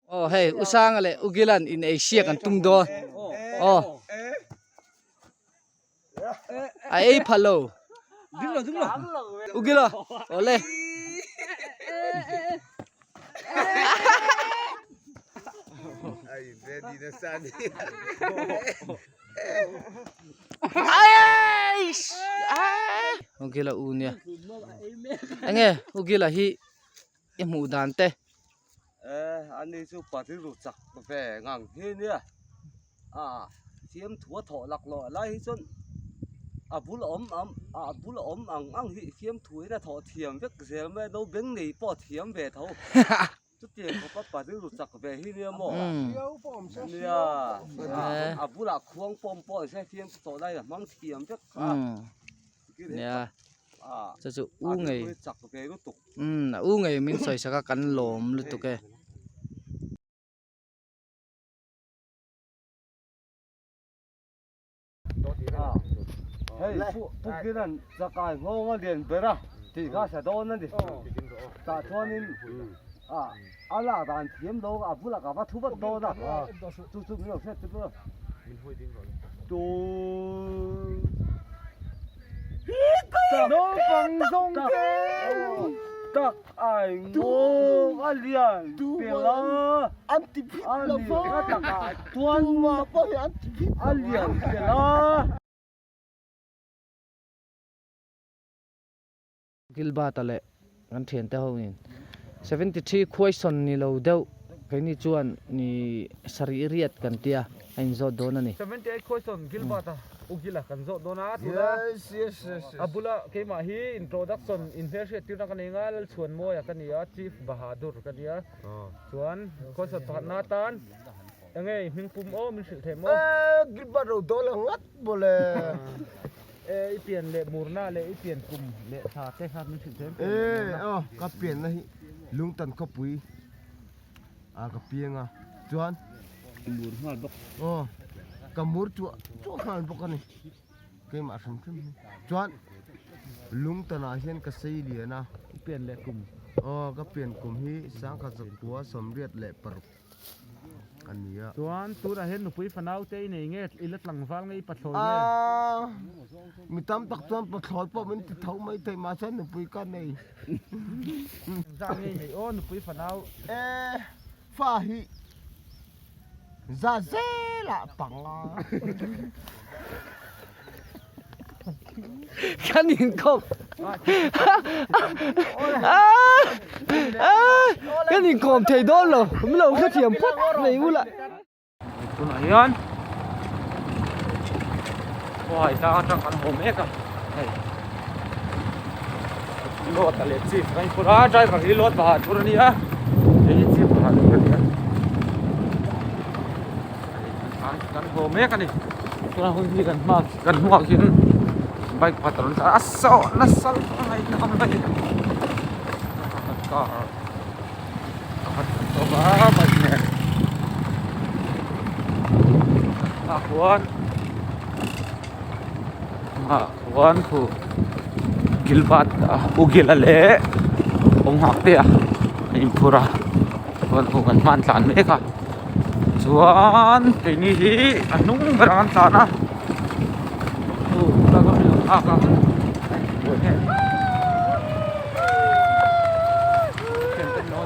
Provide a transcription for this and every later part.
Aw hei U Sanga leh U Gilan in ei siak an tum dawn. Aw. A ei pha lo. U Gila awle. U Gila u nia. Enge U Gila hi i hmuh dan te. Eh ani chu pa rilru chak ve ngang hi nia a thiam thu a thawh lak loh lai hi chuan a bul awm ang a bul awm ang ang hi thiam thu in a thawh thiam vek zel mai a naupang nei pawh a thiam ve tho chutiang khawp a pa rilru chak ve hi nia maw nia a bulah khuang pawm pawh ni se thiam thu thawh lai a hmang thiam vek kha. Nia chu chu u ngei umm a u ngei min sawi sak a kan lawm lutuk e. Hei pu Kiran chakai nghawng a lian ber a tih kha sa dawn a ni tah chuanin a lak dan thiam lo a bulah ka va thu vat dawn a chu chu min lo hriat chu tu. Naupang zawng te tak ai ngawng a lian pel a an ti phit lo fo a takah chuan tumah pawh hi an ti phit a lian pel a. Gilbert-a leh kan thiante ho in 73 khuaisawn ni lo deuh keini chuan ni sarih riat kan tia a inzawt dawn a ni. 78 khuaisawn Gilbert-a u Gila kan zawt dawn a tuna a bula keimah hi introduction inhmelhriat tirna ka nei nga Lalchhuanmawia ka ni a Chief Bahadur ka ni a chuan khuaisawn pakhatna atan enge i hming pum aw min hrilh thei maw? Gilbert Rodawla ngat mawle. E i pian leh murna leh i pian kum leh thla te kha min hrilh thei em pian leh murna. E aw ka pianna hi Lungtan khawpui ah ka piang a chuan mur nghal bawk. Aw ka mur chuah chuah nghal bawk a ni keimah hrim hrim hi chuan Lungtan ah hian ka sei lian a. I pian leh kum. Aw ka pian kum hi sangkhat zakua sawmriat leh paruk. a ni a. Chuan tunah hian nupui fanau te i nei nge i la tlangval nge i pathlawi nge? Aaa mi tam tak chuan pathlawi pawh min ti tho mai thei mahse nupui ka nei. Engzah nge i neih aw nupui fanau? E fa hi za zelah panga. Kan inkawm kan inkawm thei dawn lo min lo hrethiam phawt mai ula. Tunah hian khuai tlang atang kan haw mek a hei load a leh chief kan inphur a driver hi load bahah tur a ni a hei hi chief bahah tur a ni a kan haw mek a ni tunah hun hi kan hma kan hnungah khian bike pakhat a rawn tlan a saw nasa lutuk a ngaihna awm mai car pakhat kan tawk a bike nen ah khuan ah khuan khu Gilbert a Ugila leh Awnghak te a inphur a chuan khu kan hman tlan mek a. Chuan keini hi a hnung ber ang an tlan a chu tah chuan min lo nghak a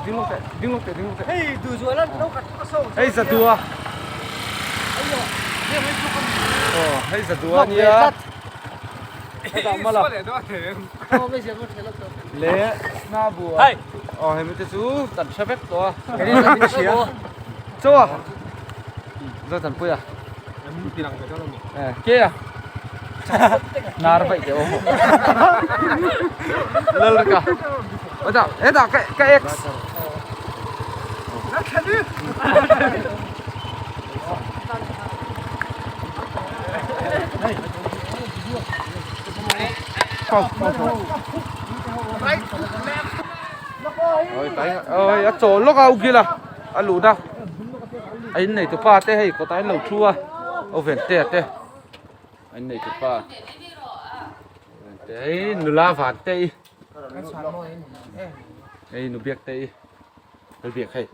ding lawk teh ding lawk teh ding lawk teh hei zadua aw hei zadua ania hetah mala leh snabua aw hemi te chu kan hre vek tawh a. Chaw a Zo Thanpui a Ke a Nar vaih teh aw Lal reka Hetah hetah ka ka ex Oi tai oi a chawl lawk a ukil a. A lut a a innei tu pa te hei kawtah an lo thu a aw ven te a te a innei tu pa hei nula van te i hei nu biak te i hei biak hei.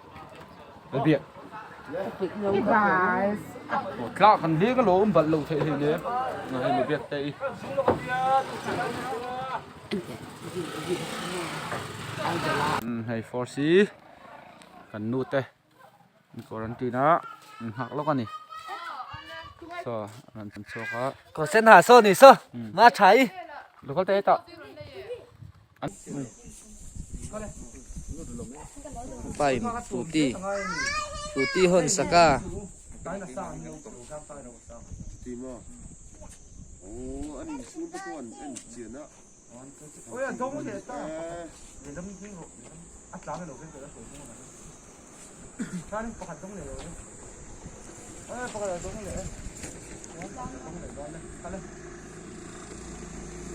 Biak. Tla kan leng alawm balh lo theih hleinem hei mi biak te i. Hei force hi kan nu te an quarantine a an nghak lawk a ni saw an rawn chhuak a. Kawr sen ha saw ni saw ma tha i. Local te hetah. Pain frooti frooti hawn sak a.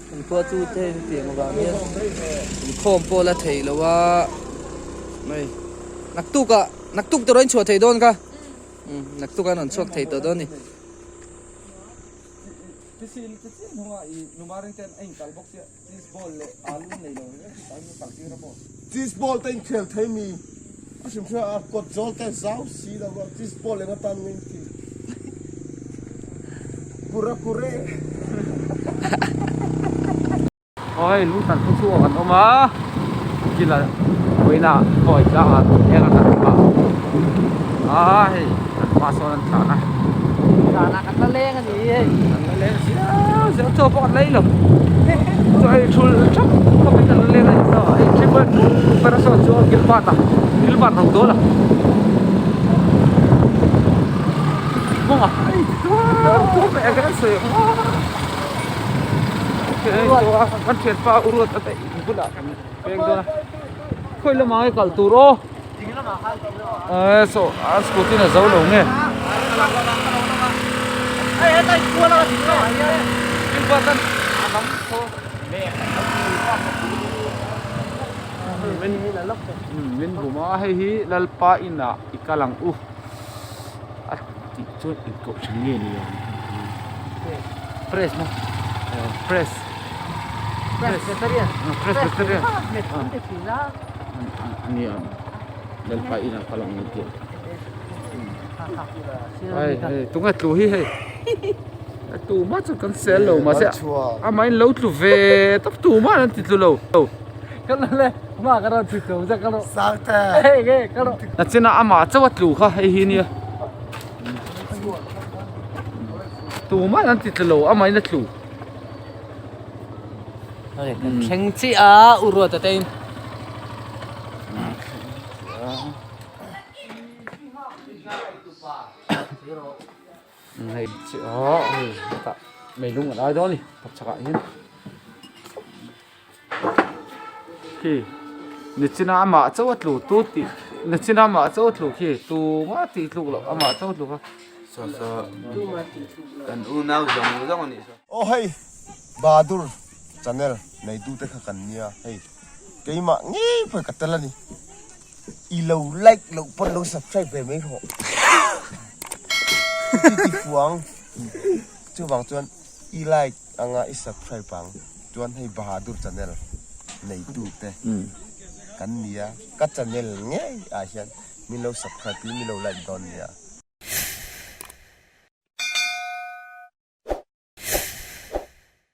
Kan khua chu te hetiang avang hian inkhawm pawh la theih loh a mai naktuk ah naktuk te rawn chhuah theih dawn kha umm naktuk ah an rawn chhuak thei tawh dawn a ni. Cheese ball te inkhel thei mi a hrim hrim a kawt zawl te zau si lo a cheese ball eng atan nge inti kura kure. Aw hei lung tan khaw chhuak an awm a kila vawiinah khawi tlangah eng a kan phah a hei kan hma sawn an tlan a. Tlan a kan la leng a ni hei. Kan la leng zia zia chaw pawh kan lei lo chaw ei thul thap khawp in kan la leng a ni saw hei triple ber a sawn chu Gilbert a Gilbert ro dawl a kawng a hei chuan eng an sawi ang kan thianpa u ruat a te in bulah kan peng dawn a khawi lamah nge kal tur aw eh saw a scooty in a zo lo nge min bum a hei hi lalpa inah i kal ang u a tih chuan inkoh thin nge ni ang press maw press Presbyterian Presbyterian a ni ang lalpa inah kal ang tih hei hei tunge tlu hi hei tumah chu kan sel lo mahse amah in lo tlu ve tawp tumah an ti tlu lo. Nachina amah chauh a tlu kha hei hi nia tumah an ti tlu lo amah in a tlu. Kan thleng chiah a u Ruata te in. Hei chi aw hei hetah meilung an ai dawn a ni tapchhak ah hian khi nichina amah chauh a tlu tu tih nichina amah chauh a tlu khi tumah tih tluk loh amah chauh a tlu kha. Saw saw kan unau zawng zawng a nih saw. Aw hei Bahadur channel neitute kha kan nia hei keimah ngei pawh ka tel a ni i lo like loh pawn lo subscribe ve mai rawh i ti fuang chuvang chuan i like anga i subscribe ang chuan hei Bahadur channel neitute kan nia ka channel ngei ah hian min lo subscribe in min lo like dawn nia.